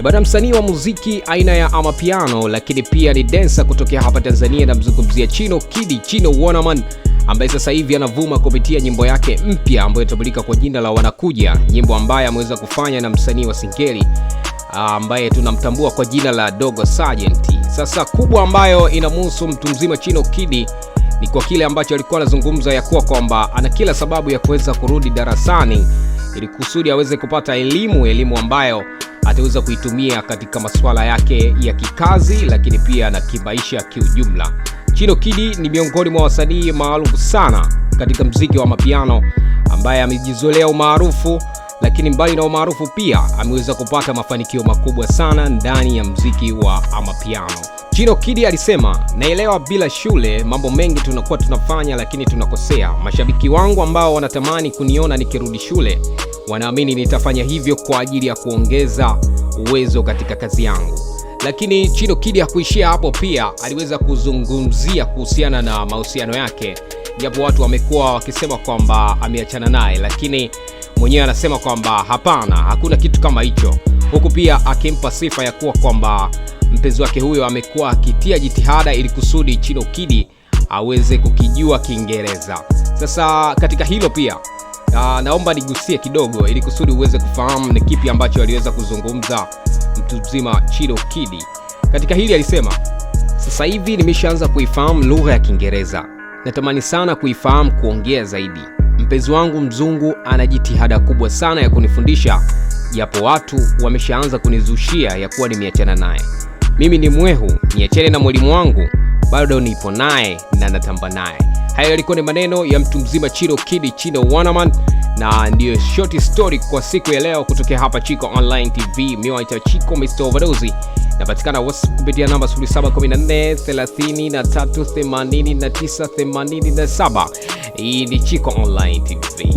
Bwana msanii wa muziki aina ya amapiano lakini pia ni dancer kutokea hapa Tanzania, namzungumzia Chino Kidi, Chino Wanaman ambaye sasa hivi anavuma kupitia nyimbo yake mpya ambayo inatambulika kwa jina la Wanakuja, nyimbo ambayo ameweza kufanya na msanii wa Singeli ambaye tunamtambua kwa jina la Dogo Sergeant. Sasa kubwa ambayo inamhusu mtu mzima Chino Kidi ni kwa kile ambacho alikuwa anazungumza ya kuwa kwamba ana kila sababu ya kuweza kurudi darasani ili kusudi aweze kupata elimu, elimu ambayo ataweza kuitumia katika masuala yake ya kikazi, lakini pia na kimaisha kiujumla. Chino Kidi ni miongoni mwa wasanii maarufu sana katika mziki wa mapiano ambaye amejizolea umaarufu, lakini mbali na umaarufu pia ameweza kupata mafanikio makubwa sana ndani ya mziki wa amapiano. Chino Kidi alisema, naelewa bila shule mambo mengi tunakuwa tunafanya lakini tunakosea. Mashabiki wangu ambao wanatamani kuniona nikirudi shule wanaamini nitafanya hivyo kwa ajili ya kuongeza uwezo katika kazi yangu. Lakini Chino Kidi hakuishia hapo, pia aliweza kuzungumzia kuhusiana na mahusiano yake, japo watu wamekuwa wakisema kwamba ameachana naye, lakini mwenyewe anasema kwamba hapana, hakuna kitu kama hicho, huku pia akimpa sifa ya kuwa kwamba mpenzi wake huyo amekuwa akitia jitihada ili kusudi Chino Kidi aweze kukijua Kiingereza. Sasa katika hilo pia naomba nigusie kidogo ili kusudi uweze kufahamu ni kipi ambacho aliweza kuzungumza mtu mzima Chino Kidi. Katika hili alisema, sasa hivi nimeshaanza kuifahamu lugha ya Kiingereza, natamani sana kuifahamu kuongea zaidi. Mpenzi wangu mzungu ana jitihada kubwa sana ya kunifundisha, japo watu wameshaanza kunizushia ya kuwa nimeachana naye. Mimi ni mwehu, niachane na mwalimu wangu, bado nipo naye na natamba naye. Hayo yalikuwa ni maneno ya mtu mzima Chino Kidi, Chino Wanaman, na ndiyo short story kwa siku ya leo kutokea hapa Chiko Online TV. Mimi naitwa Chiko Mr Overdose, napatikana WhatsApp kupitia namba 0714 33 89 87. Hii ni Chiko Online TV.